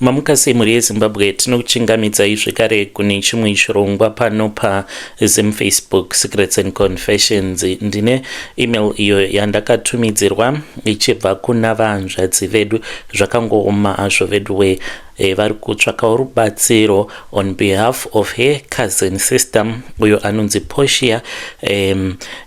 Mamuka sei mhuri yeZimbabwe, tinokuchingamidzai zvekare kune chimwe chirongwa pano paZim Facebook Secrets and Confessions. Ndine email iyo yandakatumidzirwa ichibva kuna vahanzvadzi vedu. Zvakangooma hazvo veduwe, vari kutsvakawo rubatsiro on behalf of her cousin sister uyo anonzi Portia.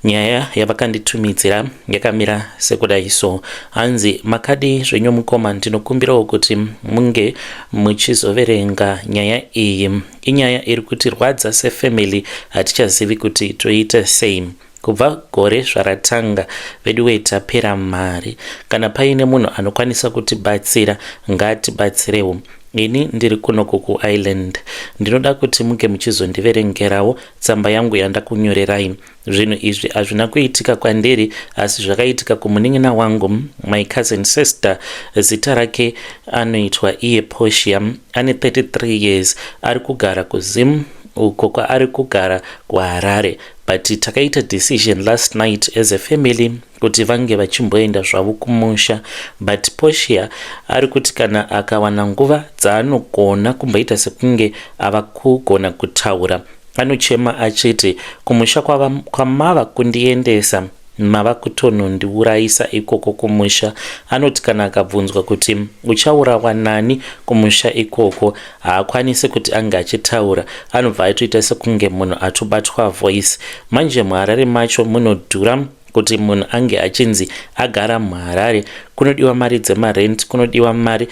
Nyaya yavakanditumidzira yakamira sekudai so. Hanzi, "Makadi zvenyu mukoma? Ndinokumbirawo kuti munge muchizoverenga nyaya iyi. Inyaya iri kutirwadza sefamily, hatichazivi kuti toita sei. Kubva gore zvaratanga veduwe, tapera mari. Kana paine munhu anokwanisa kutibatsira, ngatibatsirewo. Ini ndiri kunoko kuIreland. Ndinoda kuti munge muchizondiverengerawo tsamba yangu yandakunyorerai. Zvinhu izvi hazvina kuitika kwandiri, asi zvakaitika kumunin'ina wangu, my cousin sister. Zita rake anoitwa iye Portia, ane 33 years, ari kugara kuZim uko kwaari kugara kuHarare, but takaita decision last night as a family kuti vange vachimboenda zvavo kumusha. But Portia ari kuti kana akawana nguva dzaanogona kumboita sekunge ava kugona kutaura, anochema achiti, 'Kumusha kwamava kundiendesa, mava kutonondiurayisa ikoko kumusha.' Anoti kana akabvunzwa kuti uchaurawa nani kumusha ikoko, haakwanisi kuti ange achitaura, anobva atoita sekunge munhu atobatwa voice. Manje muHarare macho munodhura. Kuti munhu ange achinzi agara muHarare, kunodiwa mari dzemarent, kunodiwa mari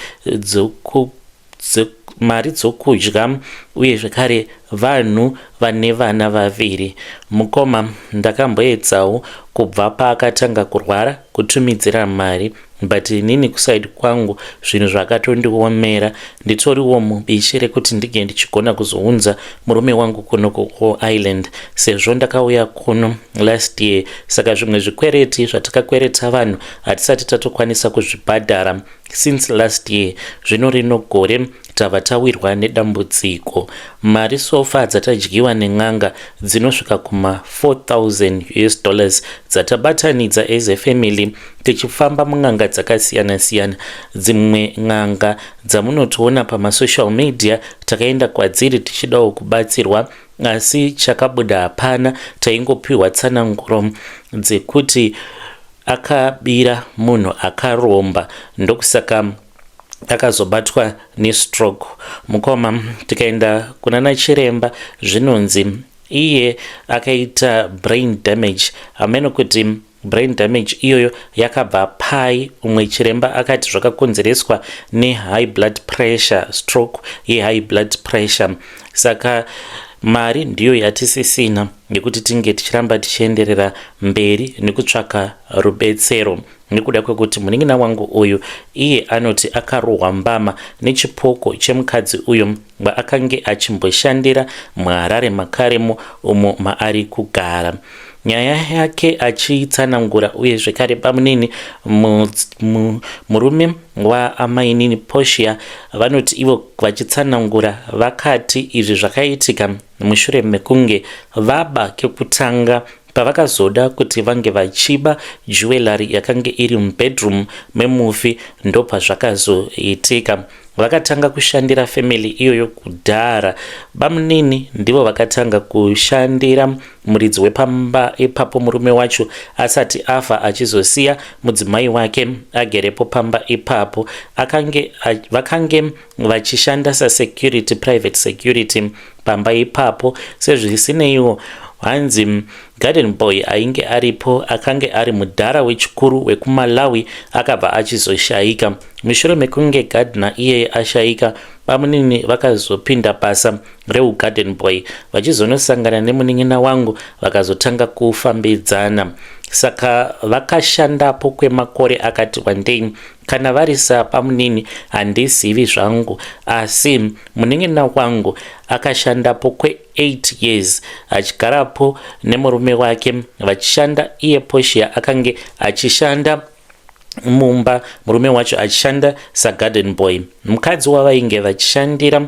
dzokudya uye zvekare vanhu vane vana vaviri. Mukoma, ndakamboedzawo kubva paakatanga kurwara kutumidzira mari, but inini kuside kwangu zvinhu zvakatondiomera. Nditoriwo mubishi rekuti ndinge ndichigona kuzounza murume wangu kuno kuIreland, sezvo ndakauya kuno last year. Saka zvimwe zvikwereti zvatakakwereta vanhu hatisati tatokwanisa kuzvibhadhara since last year. Zvino rino gore tabva tawirwa nedambudziko. Mari so far dzatadyiwa nen'anga dzinosvika kuma4,000 US dollars dzatabatanidza as a family, tichifamba mun'anga dzakasiyana-siyana. Dzimwe n'anga dzamunotoona pamasocial media takaenda kwadziri tichidawo kubatsirwa, asi chakabuda hapana. Taingopiwa tsananguro dzekuti akabira munhu akaromba, ndokusaka akazobatwa nestroke. Mukoma, tikaenda kuna nachiremba, zvinonzi iye akaita brain damage. Hameno kuti brain damage iyoyo yakabva pai. Umwe chiremba akati zvakakonzereswa nehigh blood pressure, stroke yehigh blood pressure. Saka mari ndiyo yatisisina yekuti tinge tichiramba tichienderera mberi nekutsvaka rubetsero, nekuda kwekuti munin'ina wangu uyu iye anoti akarohwa mbama nechipoko chemukadzi uyu waakange achimboshandira muHarare makaremo umo maari kugara." Nyaya yake achiitsanangura, uye zvekare bamunini murume waamainini Portia vanoti ivo vachitsanangura vakati izvi zvakaitika mushure mekunge vaba kekutanga, pavakazoda kuti vange vachiba jewellery yakange iri mubedroom memufi, ndopazvakazoitika. Vakatanga kushandira family iyoyo kudhara. Bamunini ndivo vakatanga kushandira muridzi wepamba ipapo murume wacho asati afa, achizosiya mudzimai wake agerepo pamba ipapo. Vakange vachishanda sasecurity, private security pamba ipapo. Sezvisineiwo, hanzi garden boy ainge aripo akange ari mudhara wechikuru wekuMalawi, akabva achizoshayika. Mushure mekunge gardener iyeye ashayika, bamunini vakazopinda basa reugarden boy, vachizonosangana nemunin'ina wangu, vakazotanga kufambidzana. Saka vakashandapo kwemakore akati wandei. Kana vari sabamunini handizivi zvangu, asi munin'ina wangu akashandapo kwe8 years achigarapo nemurume wake vachishanda. Iye Portia akange achishanda mumba, murume wacho achishanda sagarden boy. Mukadzi wavainge vachishandira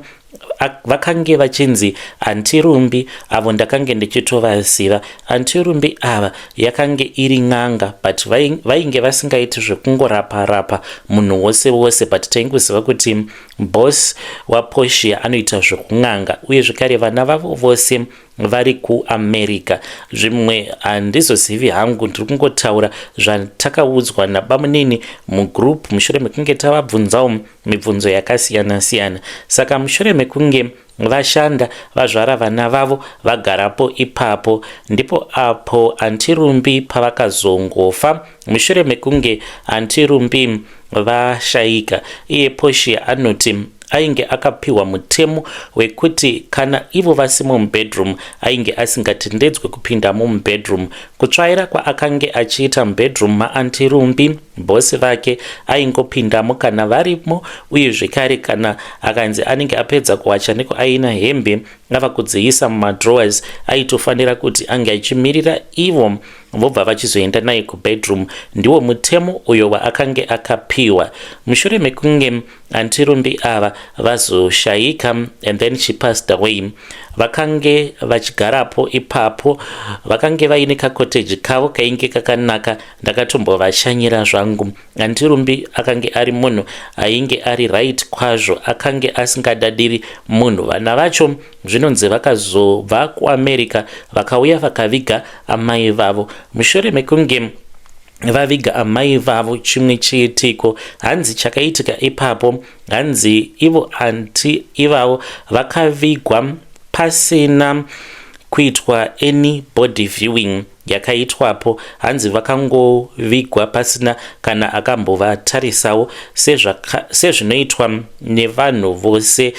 Vakange vachinzi Aunty Rumbi avo ndakange ndichitovaziva. Aunty Rumbi ava yakange iri n'anga but vainge vasingaiti zvekungorapa rapa munhu wose wose but taingoziva kuti boss waPortia anoita zvekun'anga uye zvekare vana vavo vose vari kuAmerica. Zvimwe handizozivi hangu, ndiri kungotaura zvatakaudzwa nabamunini mugroup mushure mekunge tavabvunzawo mibvunzo yakasiyana siyana. Saka mushure mekunge vashanda vazvara vana vavo vagarapo ipapo, ndipo apo Aunty Rumbi pavakazongofa. Mushure mekunge Aunty Rumbi vashaika, iye Portia anoti ainge akapiwa mutemo wekuti kana ivo vasimo mubedroom ainge asingatendedzwe kupindamo mubedroom. Kutsvaira kwaakange achiita mubedroom maAunty Rumbi, boss vake, aingopindamo kana varimo uye zvekare kana akanzi anenge apedza kuwacha nekuaina hembe ava kudziisa mumadrawers, aitofanira kuti ange achimirira ivo vobva vachizoenda naye kubedroom. Ndiwo mutemo uyo waakange akapiwa. Mushure mekunge Aunty Rumbi ava vazoshayika and then she passed away, vakange vachigarapo ipapo, vakange vaine kacottage kavo kainge kakanaka. Ndakatombovashanyira zvangu. Aunty Rumbi akange ari munhu ainge ari right kwazvo, akange asingadadiri munhu. Vana vacho zvinonzi vakazobva kuAmerica vakauya vakaviga amai vavo. Mushure mekunge vaviga amai vavo, chimwe chiitiko hanzi chakaitika ipapo, hanzi ivo aunty ivavo vakavigwa pasina kuitwa any body viewing yakaitwapo. Hanzi vakangovigwa pasina kana akambovatarisawo sezvinoitwa nevanhu vose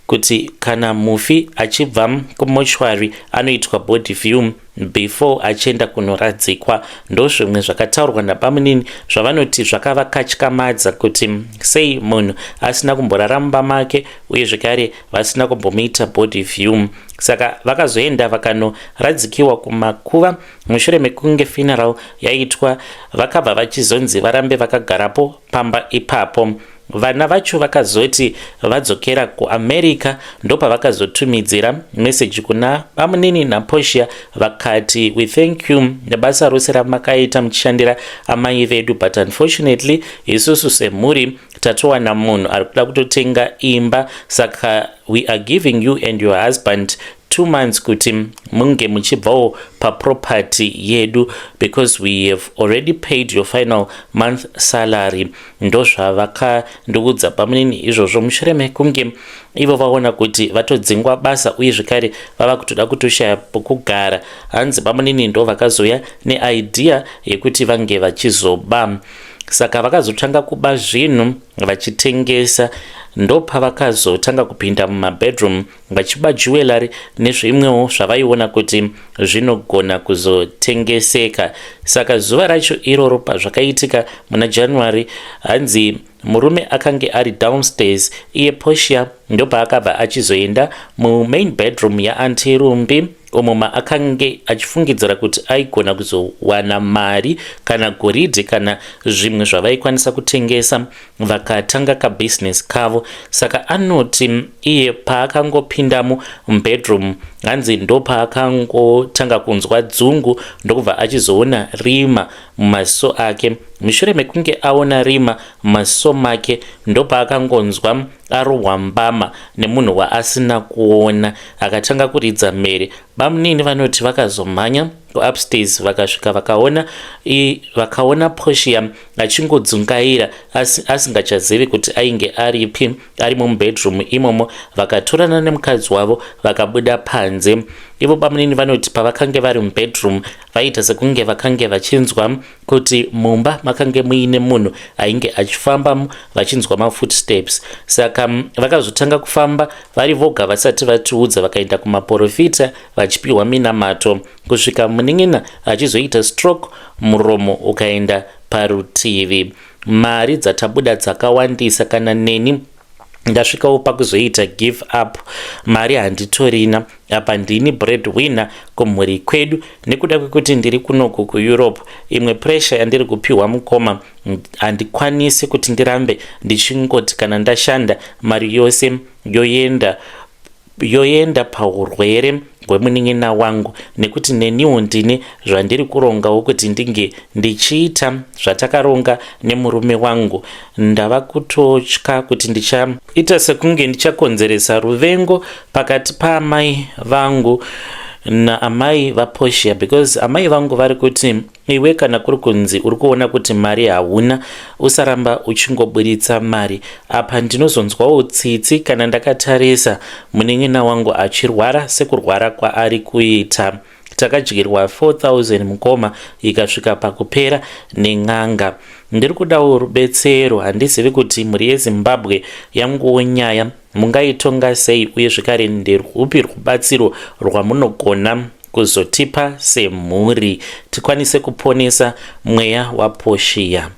kuti kana mufi achibva kumochwari anoitwa body view before achienda kunoradzikwa. Ndozvimwe zvakataurwa nabamunini zvavanoti zvakavakatyamadza kuti sei munhu asina kumborara mumba make uye zvekare vasina kumbomuita body view. Saka vakazoenda vakanoradzikiwa kumakuva. Mushure mekunge funeral yaitwa, vakabva vachizonzi varambe vakagarapo pamba ipapo. Vana vacho vakazoti vadzokera kuAmerica, ndopavakazotumidzira meseji kuna bamunini naPortia vakati, "We thank you nebasa rose ramakaita muchishandira amai vedu, but unfortunately isusu semhuri tatowana munhu ari kuda kutotenga imba, saka we are giving you and your husband 2 months kuti munge muchibvawo paproperty yedu because we have already paid your final month salary." Ndozvavakandiudza pamunini izvozvo mushure mekunge ivo vaona kuti vatodzingwa basa uye zvekare vava kutoda kutoshaya pokugara. Hanzi pamunini ndo vakazoya neidea yekuti vange vachizoba. Saka vakazotanga kuba zvinhu vachitengesa. Ndopavakazotanga kupinda mumabedroom vachiba jewellery nezvimwewo zvavaiona kuti zvinogona kuzotengeseka. Saka zuva racho iroro pazvakaitika muna January, hanzi murume akange ari downstairs, iye Portia ndopaakabva achizoenda mumain bedroom yaAunty Rumbi, umo maakange achifungidzira kuti aigona kuzowana mari kana goridhe kana zvimwe zvavaikwanisa kutengesa vakatanga kabhizinesi kavo. Saka anoti iye paakangopindamo mubedroom, hanzi ndopaakangotanga kunzwa dzungu, ndokubva achizoona rima mumaziso ake. Mushure mekunge aona rima mumaziso make, ndopaakangonzwa arohwa mbama nemunhu waasina kuona, akatanga kuridza mhere. Bamunini vanoti vakazomhanya kuupstairs, vakasvika vakaona Portia achingodzungaira asingachazivi kuti ainge aripi, ari mumubedroom imomo. Vakatorana nemukadzi wavo vakabuda panze. Ivo bamunini vanoti pavakange vari mubedroom vaiita sekunge vakange vachinzwa kuti mumba makange muine munhu ainge achifambamo, vachinzwa mafootsteps. Saka vakazotanga kufamba vari voga vasati vatiudza, vakaenda kumaprofita vachipiwa minamato kusvika munin'ina achizoita stroke, muromo ukaenda parutivi. Mari dzatabuda dzakawandisa, kana neni ndasvikawo pakuzoita give up. Mari handitorina apa, ndini bread winner kumhuri kwedu. Nekuda kwekuti ndiri kunoku kuEurope, imwe pressure yandiri kupiwa mukoma, handikwanisi kuti ndirambe ndichingoti kana ndashanda mari yose yoenda. Yoenda paurwere hwemunin'ina wangu nekuti neniwo ndine zvandiri kurongawo kuti ndinge ndichiita zvatakaronga nemurume wangu. Ndava kutotya kuti ndichaita sekunge ndichakonzeresa ruvengo pakati paamai vangu naamai vaPortia because amai vangu vari kuti Iwe kana kuri kunzi uri kuona kuti mari hauna usaramba uchingoburitsa mari. Apa ndinozonzwawo tsitsi kana ndakatarisa munin'ina wangu achirwara sekurwara kwaari kuita. Takadyirwa 4000 mukoma ikasvika pakupera nen'anga. Ndiri kudawo rubetsero handizivi kuti mhuri yeZimbabwe yanguwo nyaya mungaitonga sei uye zvekare nderwupi rubatsiro rwamunogona kuzotipa semhuri tikwanise kuponesa mweya waPortia.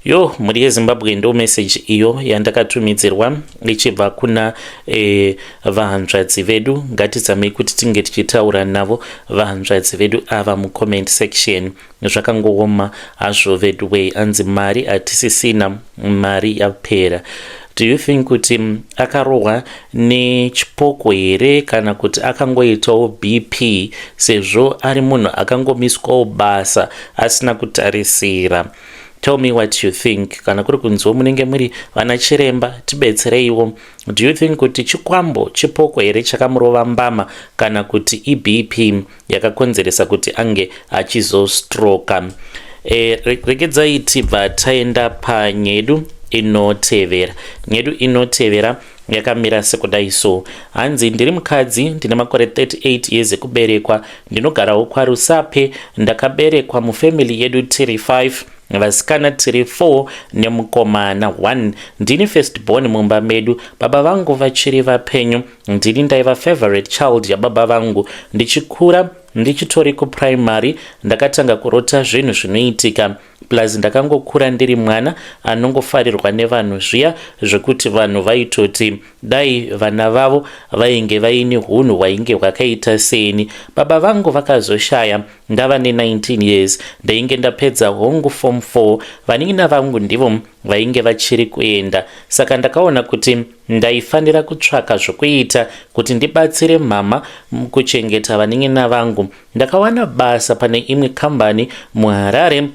Yo mhuri yeZimbabwe ndo message iyo yandakatumidzirwa ichibva kuna e, vahanzvadzi vedu. Ngatizamei kuti tinge tichitaura navo vahanzvadzi vedu ava mucomment section. Zvakangooma hazvo veduwee anzi mari hatisisina mari yapera. Do you think kuti akarohwa nechipoko here kana kuti akangoitawo BP sezvo ari munhu akangomiswawo basa asina kutarisira? Tell me what you think. Kana kuri kunziwo munenge muri vana chiremba tibetsereiwo. Do you think kuti chikwambo chipoko here chakamurova mbama kana kuti iBP yakakonzeresa kuti ange achizostroka? E, regedzai tibva taenda panyedu inotevera. Nyedu inotevera yakamira sekudai so. Hanzi ndiri mukadzi ndine makore 38 years ekuberekwa, ndinogarawo kwaRusape. Ndakaberekwa mufamily yedu tiri 5 vasikana, tiri 4 nemukomana 1. Ndini first born mumba medu. Baba vangu vachiri vapenyu. Ndini ndaiva favorite child yababa vangu. Ndichikura ndichitori kuprimary ndakatanga kurota zvinhu zvinoitika, plus ndakangokura ndiri mwana anongofarirwa nevanhu zviya zvekuti vanhu vaitoti dai vana vavo vainge vaine hunhu hwainge hwakaita seni. Baba vangu vakazoshaya ndava ne19 years. Ndainge ndapedza hongu form 4, vanin'ina vangu ndivo vainge vachiri kuenda, saka ndakaona kuti ndaifanira kutsvaka zvokuita kuti ndibatsire mama kuchengeta vanin'ina vangu. Ndakawana basa pane imwe kambani muHarare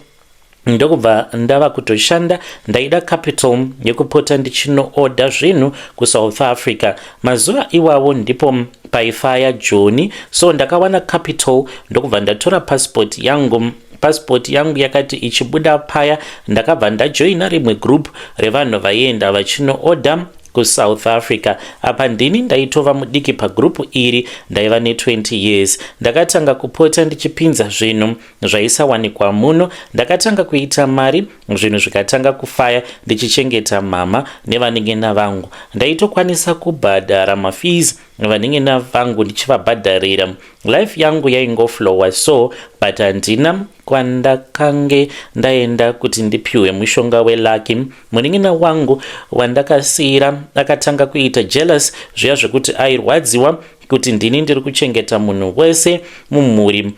ndokubva ndava kutoshanda. Ndaida capital yekupota ndichinoodha zvinhu kuSouth Africa. Mazuva iwawo ndipo paifaya Joni, so ndakawana capital ndokubva ndatora passport yangu. Passport yangu yakati ichibuda paya ndakabva ndajoina rimwe group revanhu vaienda vachinoodha kuSouth Africa. Apa ndini ndaitova mudiki pagrupu iri, ndaiva ne20 years. Ndakatanga kupota ndichipinza zvinhu zvaisawanikwa muno. Ndakatanga kuita mari, zvinhu zvikatanga kufaya. Ndichichengeta mama nevanin'ina vangu, ndaitokwanisa kubhadhara mafees vanin'ina vangu ndichivabhadharira. Life yangu yaingoflowa so, but handina kwandakange ndaenda kuti ndipiwe mushonga welucky. Munin'ina wangu wandakasiyira akatanga kuita jealous zviya zvekuti airwadziwa kuti ndini ndiri kuchengeta munhu wese mumhuri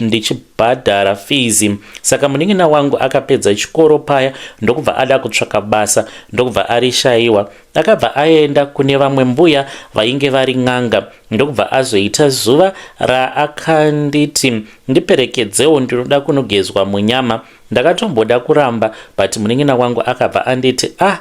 ndichibhadhara fees. Saka munin'ina wangu akapedza chikoro paya ndokubva ada kutsvaka basa, ndokubva arishayiwa. Akabva aenda kune vamwe mbuya vainge vari n'anga, ndokubva azoita zuva raakanditi ndiperekedzewo, ndinoda kunogezwa munyama. Ndakatomboda kuramba, but munin'ina wangu akabva anditi, "Ah,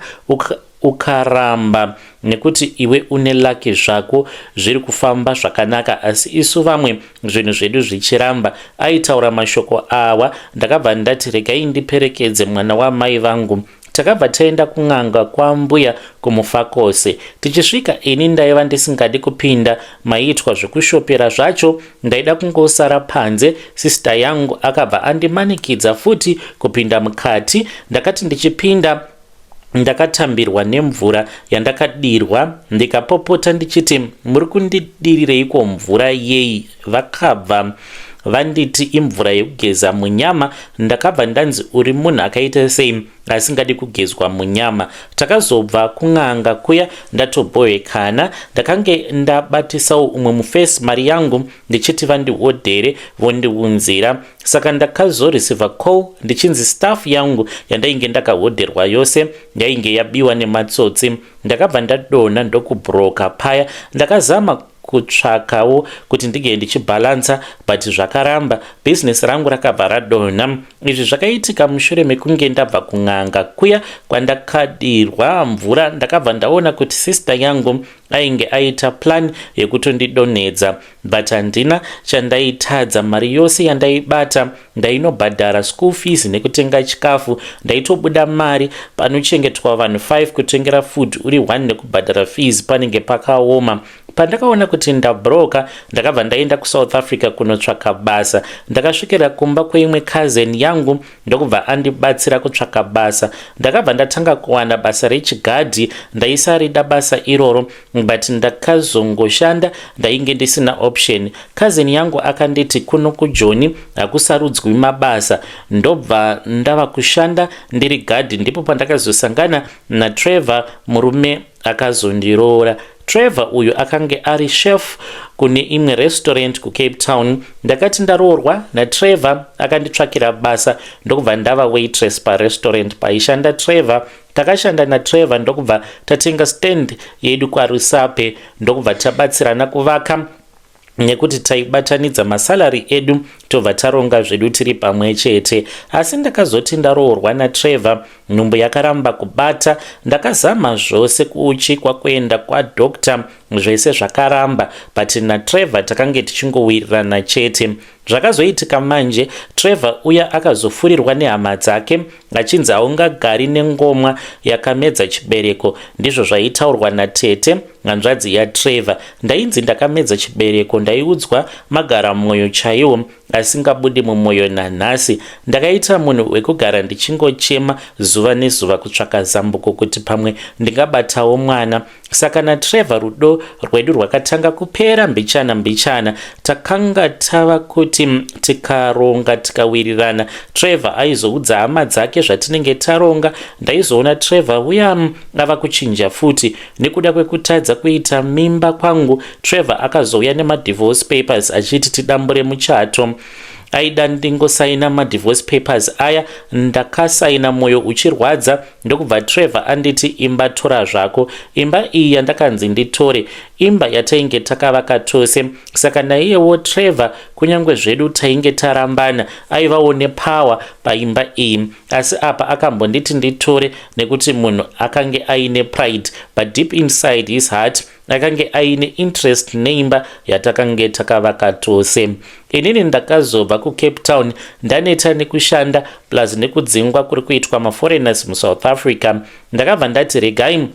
ukaramba nekuti iwe une lucky, zvako zviri kufamba zvakanaka, asi isu vamwe zvinhu zvedu zvichiramba." Aitaura mashoko awa ndakabva ndati regai ndiperekedze mwana wamai vangu. Takabva taenda kun'anga kwambuya kuMufakose. Tichisvika ini ndaiva ndisingadi kupinda maiitwa zvekushopera zvacho, ndaida kungosara panze. Sista yangu akabva andimanikidza futi kupinda mukati. Ndakati ndichipinda ndakatambirwa nemvura yandakadirwa, ndikapopota ndichiti, "Muri kundidirireiko mvura yei?" Vakabva Vanditi imvura yekugeza munyama. Ndakabva ndanzi uri munhu akaita sei asingadi kugezwa munyama. Takazobva kun'anga kuya ndatobhohekana. Ndakange ndabatisawo umwe mufesi mari yangu ndichiti vandihodhere vondiunzira. Saka ndakazoreceiva call ndichinzi staff yangu yandainge ndakahodherwa yose yainge yabiwa nematsotsi. Ndakabva ndadonha ndokubroka paya. Ndakazama kutsvakawo kuti ndinge ndichibhalansa, but zvakaramba. Bhizinesi rangu rakabva radonha. Izvi zvakaitika mushure mekunge ndabva kun'anga kuya kwandakadirwa mvura. Ndakabva ndaona kuti sister yangu ainge aita plan yekutondidonhedza, but handina chandaitadza. Mari yose yandaibata ndainobhadhara school fees nekutenga chikafu. Ndaitobuda mari panochengetwa vanhu 5. Kutengera food uri 1 nekubhadhara fees panenge pakaoma. Pandakaona kuti ndabroka, ndakabva ndaenda kuSouth Africa kunotsvaka basa. Ndakasvikira kumba kweimwe cousin yangu, ndokubva andibatsira kutsvaka basa. Ndakabva ndatanga kuwana basa rechigadhi. Ndaisarida basa iroro, but ndakazongoshanda, ndainge ndisina option. Cousin yangu akanditi kuno kuJoni hakusarudzwi mabasa, ndobva ndava kushanda ndiri gadhi. Ndipo pandakazosangana naTrevor, murume akazondiroora. Trevor uyu akange ari chef kune imwe restaurant kuCape Town. Ndakati ndaroorwa naTrevor, akanditsvakira basa, ndokubva ndava waitress parestaurant paishanda Trevor. Takashanda naTrevor, ndokubva tatenga stand yedu kwaRusape, ndokubva tabatsirana kuvaka, nekuti taibatanidza masalary edu, tobva taronga zvedu tiri pamwe chete. Asi ndakazoti ndaroorwa naTrevor, nhumbu yakaramba kubata. Ndakazama zvose, kuuchikwa, kuenda kwadoctor, zvese zvakaramba, but naTrevor takange tichingowirirana chete. Zvakazoitika manje, Trevor uya akazofurirwa nehama dzake achinzi haungagari nengomwa yakamedza chibereko. Ndizvo zvaitaurwa natete, hanzvadzi yaTrevor. Ndainzi ndakamedza chibereko. Ndaiudzwa magara mwoyo chaiwo asingabudi mumwoyo nanhasi. Ndakaita munhu wekugara ndichingochema zuva nezuva, kutsvaka zambuko kuti pamwe ndingabatawo mwana. Saka naTrevor rudo rwedu rwakatanga kupera mbichana mbichana. Takanga tava kuti tikaronga, tikawirirana, Trevor aizoudza hama dzake zvatinenge taronga. Ndaizoona Trevor uya ava kuchinja futi. Nekuda kwekutadza kuita mimba kwangu, Trevor akazouya nemadivorce papers achiti tidambure muchato. Aida ndingosaina madivorce papers aya. Ndakasaina mwoyo uchirwadza, ndokubva Trevor anditi, "Imba tora zvako." Imba iyi yandakanzi nditore, imba yatainge takavaka tose. Saka naiyewo Trevor, kunyange zvedu tainge tarambana, aivawo nepower paimba iyi. Asi apa akambonditi nditore nekuti munhu akange aine pride, but deep inside his heart akange aine interest neimba yatakange takavaka tose. Inini ndakazobva kuCape Town ndaneta nekushanda, plus nekudzingwa kuri kuitwa maforeigners muSouth Africa. Ndakabva ndati regai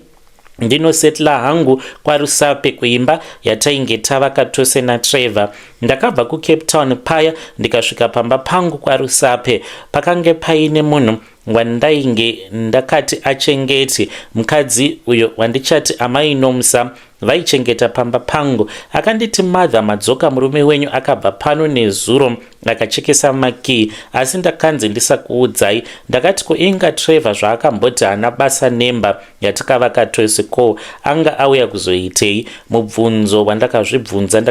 ndinosetla hangu kwaRusape, kuimba yatainge tavaka tose naTrevor. Ndakabva kuCape Town paya, ndikasvika pamba pangu kwaRusape. Pakange paine munhu wandainge ndakati achengeti, mukadzi uyo wandichati Amai Nomusa, vaichengeta pamba pangu. Akanditi, "Mother, madzoka? Murume wenyu akabva pano nezuro akachekesa makii, asi ndakanzi ndisakuudzai." Ndakati, "Kuinga Trevor zvaakamboti haana basa nemba yatakavaka tose, ko anga auya kuzoitei?" Mubvunzo wandakazvibvunza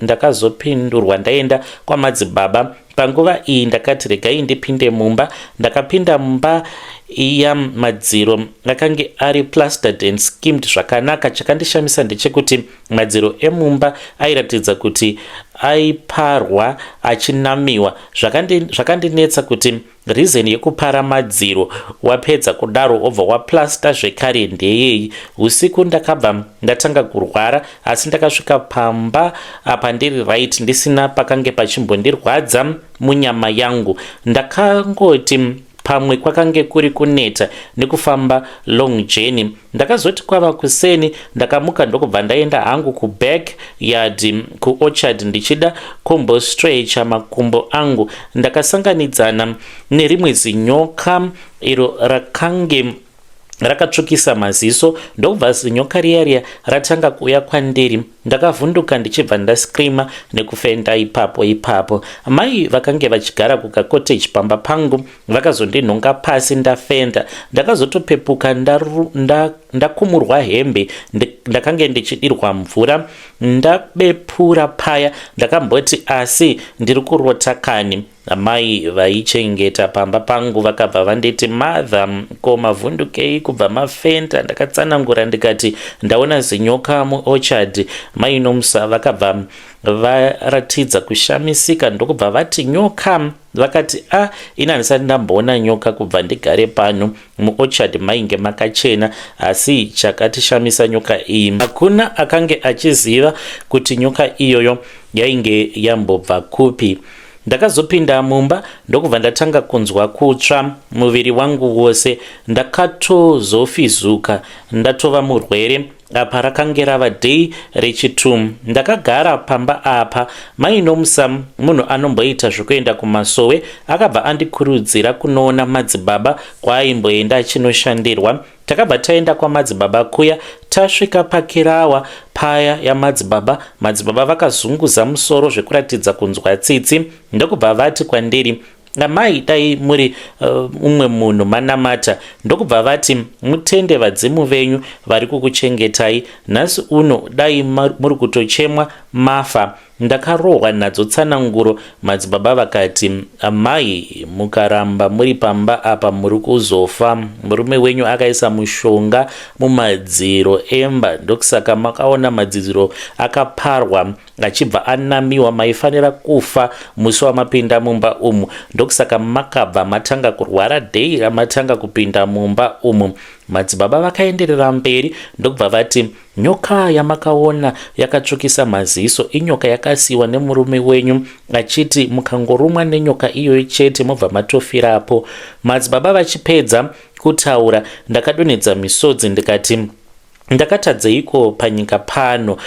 ndakazopindurwa ndaenda kwamadzibaba. Panguva iyi ndakati regai ndipinde mumba. Ndakapinda mumba iya, madziro akange ari plastered and skimmed zvakanaka. Chakandishamisa ndechekuti madziro emumba airatidza kuti aiparwa achinamiwa. Zvakandinetsa kuti reason yekupara madziro, wapedza kudaro wobva waplasta zvekare, ndeyei? Usiku ndakabva ndatanga kurwara, asi ndakasvika pamba apa ndiri right, ndisina pakange pachimbondirwadza munyama yangu. Ndakangoti pamwe kwakange kuri kuneta nekufamba long journey. Ndakazoti kwava kuseni, ndakamuka, ndokubva ndaenda hangu kuback yard, kuorchard, ndichida kumbostretcha makumbo angu. Ndakasanganidzana nerimwe zinyoka iro rakange Rakatsvukisa maziso ndokubva zinyoka riya riya ratanga kuuya kwandiri. Ndakavhunduka ndichibva ndascreama nekufenda ipapo ipapo. Mai vakange vachigara kukakoteji pamba pangu vakazondinhonga pasi ndafenda. Ndakazotopepuka ndakumurwa hembe ndakange ndichidirwa mvura ndabepura paya ndakamboti asi ndiri kurota kani. Amai vaichengeta pamba pangu vakabva vanditi mother ko mavhundukei kubva mafenta ndakatsanangura ndikati ndaona zinyoka muorchard mai Nomusa vakabva varatidza kushamisika ndokubva vati nyoka vakati a ah, ini handisati ndamboona nyoka kubva ndigare pano muorchard mainge makachena asi chakatishamisa nyoka iyi hakuna akange achiziva kuti nyoka iyoyo yainge yambobva kupi Ndakazopinda mumba ndokubva ndatanga kunzwa kutsva muviri wangu wose. Ndakatozofizuka ndatova murwere apa rakange rava day rechitu. Ndakagara pamba apa mai Nomsa munhu anomboita zvekuenda kumasowe akabva andikurudzira kunoona madzibaba kwaaimboenda achinoshandirwa. Takabva taenda kwamadzibaba kuya tasvika pakirawa paya yamadzibaba. Madzibaba vakazunguza musoro zvekuratidza kunzwa tsitsi ndokubva vati kwandiri amai dai muri umwe uh, munhu manamata ndokubva vati mutende vadzimu venyu vari kukuchengetai nhasi uno dai muri kutochemwa mafa Ndakarohwa nadzo tsananguro madzibaba vakati, Amai mukaramba muri pamba apa muri kuzofa. Murume wenyu akaisa mushonga mumadziro emba ndokusaka makaona madziro akaparwa achibva anamiwa. Maifanira kufa musi wamapinda mumba umu ndokusaka makabva matanga kurwara day ramatanga kupinda mumba umu. Madzibaba vakaenderera mberi ndokubva vati, Nyoka yamakaona yakatsvukisa maziso inyoka yakasiiwa nemurume wenyu achiti mukangorumwa nenyoka iyoyo chete mobva matofirapo. Madzibaba vachipedza kutaura ndakadonhedza misodzi ndikati ndakatadzeiko panyika pano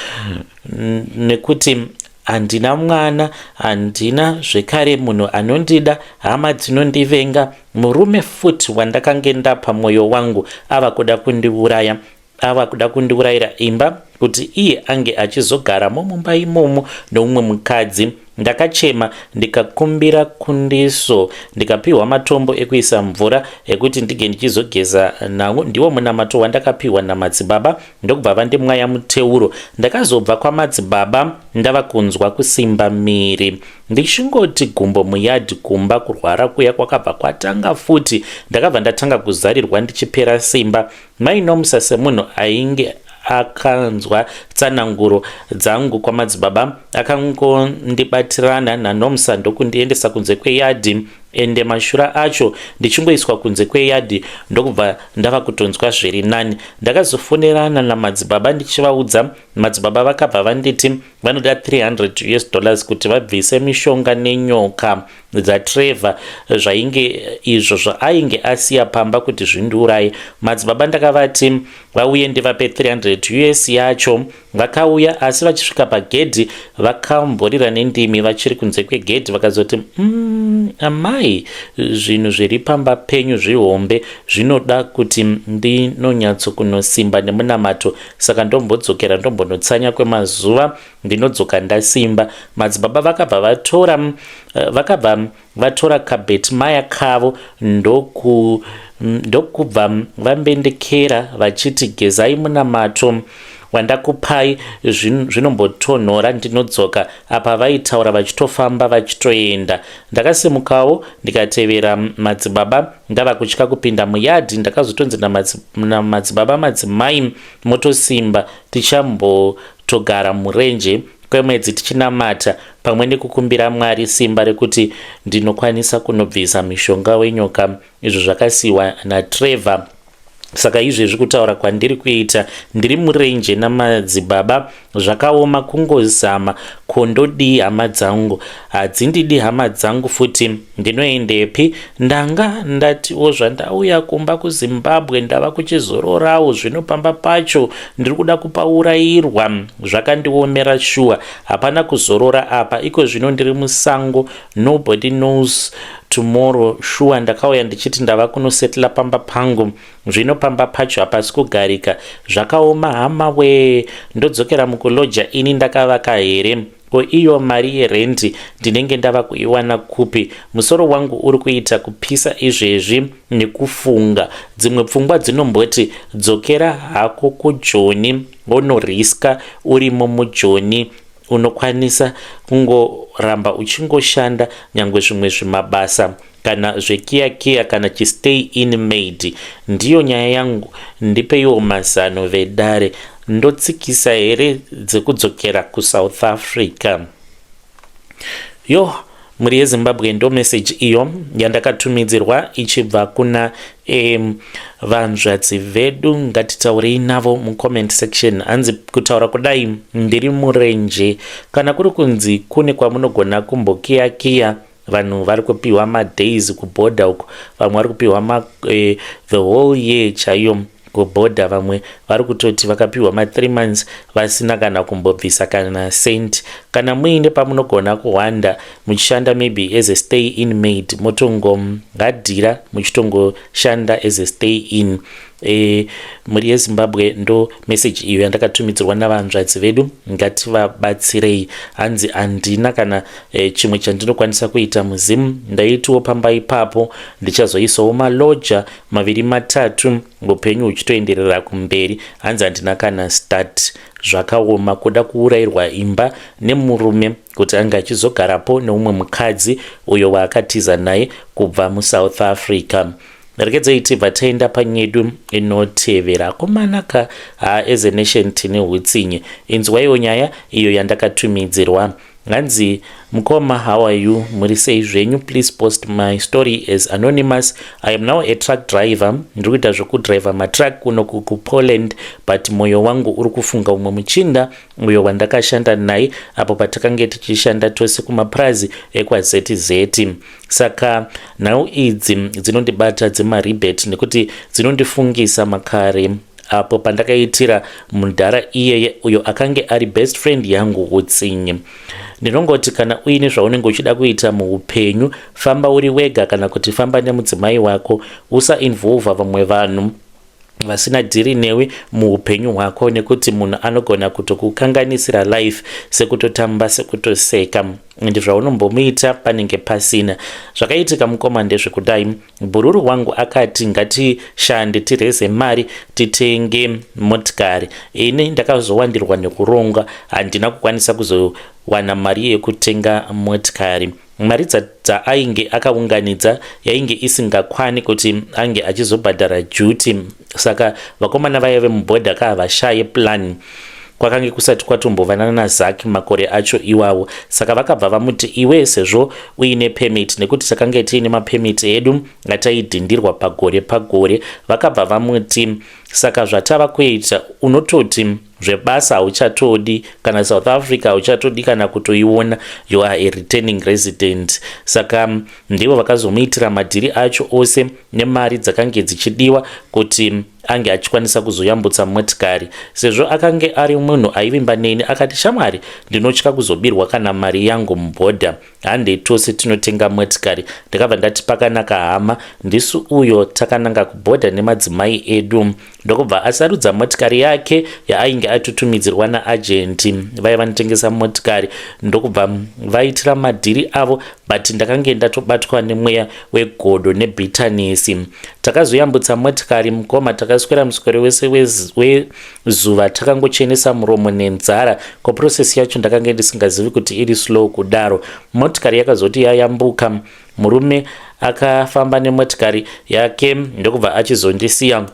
nekuti handina mwana handina zvekare munhu anondida hama dzinondivenga murume futi wandakange ndapa mwoyo wangu ava kuda kundiuraya ava kuda kundiurayira imba kuti iye ange achizogaramo mumba imomo neumwe mukadzi. Ndakachema ndikakumbira kundiso ndikapiwa matombo ekuisa mvura ekuti ndige ndichizogeza nawo. Ndiwo munamato wandakapiwa namadzibaba ndokubva vandimwaya muteuro. Ndakazobva kwamadzibaba ndava kunzwa kusimba miri. Ndichingoti gumbo muyard kumba kurwara kuya kwakabva kwatanga futi. Ndakabva ndatanga kuzarirwa ndichipera simba. Mai Nomsa semunhu ainge akanzwa tsananguro dzangu kwamadzibaba akangondibatirana naNomsa ndokundiendesa kunze kweyadhi ende mashura acho ndichingoiswa kunze kweyadhi ndokubva ndava kutonzwa zviri nani. Ndakazofonerana namadzibaba ndichivaudza, madzibaba vakabva vanditi vanoda 300 us dollars kuti vabvise mishonga nenyoka dzaTrevor zvainge izvo zvaainge asiya pamba kuti zvindiuraye. Madzibaba ndakavati vauye ndivape 300 us yacho. Vakauya asi vachisvika pagedhi vakamborira nendimi vachiri kunze kwegedhi vakazoti mm, amai zvinhu zviri pamba penyu zvihombe zvinoda kuti ndinonyatso kunosimba nemunamato saka ndombodzokera ndombonotsanya kwemazuva Ndinodzoka ndasimba. Madzibaba vakabva vatora eh, vakabva vatora kabetimaya kavo ndoku ndokubva vambendekera vachiti gezai munamato wandakupai zvinombotonhora ndinodzoka apa vaitaura vachitofamba vachitoenda ndakasimukawo ndikatevera madzibaba ndava kutya kupinda muyadhi ndakazotonzi namadzibaba madzimai motosimba tichambo Togara murenje kwemwedzi tichinamata pamwe nekukumbira Mwari simba rekuti ndinokwanisa kunobvisa mishonga wenyoka izvo zvakasiiwa naTrevor. Saka izvezvi kutaura kwandiri kuita ndiri murenje namadzibaba zvakaoma kungozama ko ndodii hama dzangu hadzindidi hama dzangu futi Ndinoendepi? Ndanga ndatiwo zvandauya kumba kuZimbabwe ndava kuchizororawo zvino pamba pacho ndiri kuda kupaurairwa. Zvakandiomera shuwa. Hapana kuzorora apa. Iko zvino ndiri musango nobody knows tomorrow. Shuwa ndakauya ndichiti ndava kunosetla pamba pangu, zvino pamba pacho hapasi kugarika. Zvakaoma hama wee, ndodzokera mukuloja ini ndakavaka here? Ko iyo mari yerendi ndinenge ndava kuiwana kupi? Musoro wangu uri kuita kupisa izvezvi nekufunga. Dzimwe pfungwa dzinomboti dzokera hako kuJoni wonoriska urimo muJoni, unokwanisa kungoramba uchingoshanda nyangwe zvimwe zvimabasa kana zvekiyakiya kana chistay in maid. Ndiyo nyaya yangu, ndipeiwo mazano vedare. Ndotsikisa here dzekudzokera kuSouth Africa? Yo, mhuri yeZimbabwe, ndo meseji iyo yandakatumidzirwa ichibva kuna vanzvadzi vedu. Ngatitaurei navo mucomment section. Hanzi kutaura kudai ndiri murenje. Kana kuri kunzi kune kwamunogona kumbokiyakiya, vanhu vari kupiwa madays kubhodha uko, vamwe vari kupiwa the whole year chaiyo kubhodha, vamwe vari kutoti vakapiwa ma3 months vasina kana kumbobvisa kana cent. Kana muine pamunogona kuhwanda muchishanda, maybe as a stay in maid, motongogadhira muchitongoshanda as a stay in. Mhuri yeZimbabwe, ndo meseji iyo yandakatumidzirwa navanzvadzi vedu. Ngativabatsirei. Hanzi handina kana chimwe chandinokwanisa kuita muZimu. Ndaitiwo pamba ipapo ndichazoisawo maloja maviri matatu, upenyu huchitoenderera kumberi. Hanzi handina kana start. Zvakaoma kuda kuurayirwa imba nemurume kuti ange achizogarapo neumwe mukadzi uyo waakatiza naye kubva muSouth Africa. Regedzei tibva taenda panyedu inotevera. Akomanaka, ha, as a nation tine utsinye. Inzwaiwo nyaya iyo yandakatumidzirwa. Hanzi, "Mukoma, how are you? Muri sei zvenyu? Please post my story as anonymous. I am now a truck driver. Ndiri kuita zvekudriva matruck kuno kuPoland, but mwoyo wangu uri kufunga umwe muchinda uyo wandakashanda naye apo patakange tichishanda tose kumapurazi ekwaZZ. Saka nhau idzi dzinondibata dzemaribet nekuti dzinondifungisa makare apo pandakaitira mudhara iyeye uyo akange ari best friend yangu utsinye. Ndinongoti kana uine zvaunenge uchida kuita muupenyu, famba uri wega kana kuti famba nemudzimai wako. Usainvolva vamwe vanhu vasina dhiri newe muupenyu hwako, nekuti munhu anogona kutokukanganisira life sekutotamba, sekutoseka, and zvaunombomuita panenge pasina." Zvakaitika mukoma ndezvekudai: bhururu wangu akati ngatishande tireze mari titenge motikari. Ini ndakazowandirwa nekuronga, handina kukwanisa kuzowana mari yekutenga motikari. Mari dzaainge akaunganidza yainge isingakwani kuti ange achizobhadhara duty. Saka vakomana vaive mubhodha kahavashaye plan. Kwakange kusati kwatombovanana naZaki makore acho iwawo. Saka vakabva vamuti, "Iwe, sezvo uine permit," nekuti takange tiine mapermit edu ataidhindirwa pagore pagore, vakabva vamuti, "Saka zvatava kuita, unototi zvebasa hauchatodi, kana South Africa hauchatodi kana kutoiona. You are a returning resident." Saka ndivo vakazomuitira madhiri acho ose nemari dzakange dzichidiwa kuti ange achikwanisa kuzoyambutsa motikari. Sezvo akange ari munhu aivimba neni, akati, "Shamwari, ndinotya kuzobirwa kana mari yangu mubhodha. Handei tose tinotenga motikari." Ndakabva ndati, "Pakanaka hama." Ndisu uyo takananga kubhodha nemadzimai edu, ndokubva asarudza motikari yake yaainge atutumidzirwa naagent vaiva vanotengesa motikari, ndokubva vaitira madhiri avo. But ndakange ndatobatwa nemweya wegodo nebitterness. Takazoyambutsa motikari mukoma. Takaswera muswero wese wezuva takangochenesa muromo nenzara. Ko process yacho ndakange ndisingazivi kuti iri slow kudaro. Motikari yakazoti yayambuka, murume akafamba nemotikari yake, ndokubva achizondisiya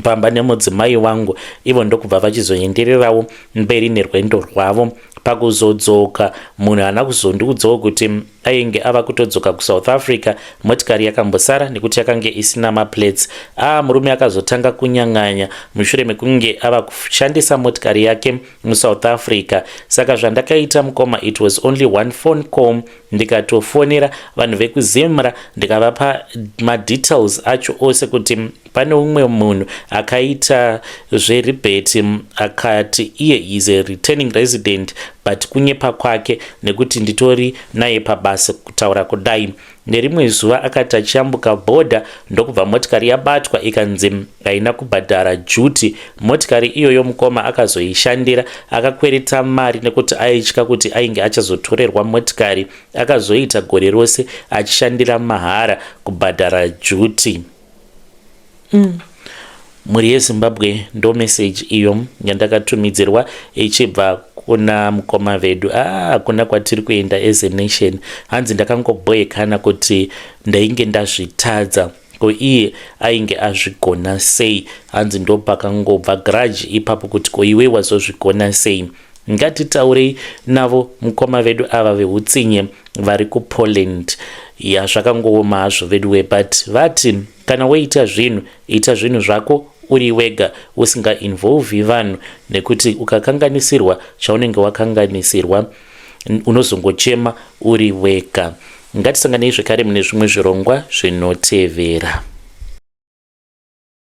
pamba nemudzimai wangu, ivo ndokubva vachizoendererawo mberi nerwendo rwavo. Pakuzodzoka, munhu haana kuzondiudzawo kuti ainge ava kutodzoka kuSouth Africa. Motikari yakambosara nekuti yakange isina maplates. A murume akazotanga kunyang'anya mushure mekunge ava kushandisa motikari yake muSouth Africa. Saka zvandakaita mukoma, it was only one phone call. Ndikatofonera vanhu vekuZimra, ndikavapa madetails acho ose kuti pane umwe munhu akaita zverebate, akati iye is a returning resident. But kunyepa kwake, nekuti nditori naye pabasa kutaura kudai. Nerimwe zuva akati achiyambuka bhodha, ndokubva motikari yabatwa, ikanzi haina kubhadhara duty. Motikari iyoyo mukoma akazoishandira, akakwereta mari nekuti aitya kuti ainge achazotorerwa motikari. Akazoita gore rose achishandira mahara kubhadhara duty. Mhuri yeZimbabwe, ndo meseji iyo yandakatumidzirwa ichibva kuna mukoma vedu. Ah, kuna kwatiri kuenda as a nation. Hanzi ndakangobhoekana kuti ndainge ndazvitadza, ko iye ainge azvigona sei? Hanzi ndopakangobva grudge ipapo kuti ko iwe wazozvigona sei? Ngatitaurei navo mukoma vedu ava veutsinye vari kuPoland. Ya, zvakangooma hazvo veduwe, but vati kana woita zvinhu, ita zvinhu zvako uri wega, usingainvolvi vanhu, nekuti ukakanganisirwa chaunenge wakanganisirwa, unozongochema uri wega. Ngatisanganei zvekare mune zvimwe zvirongwa zvinotevera.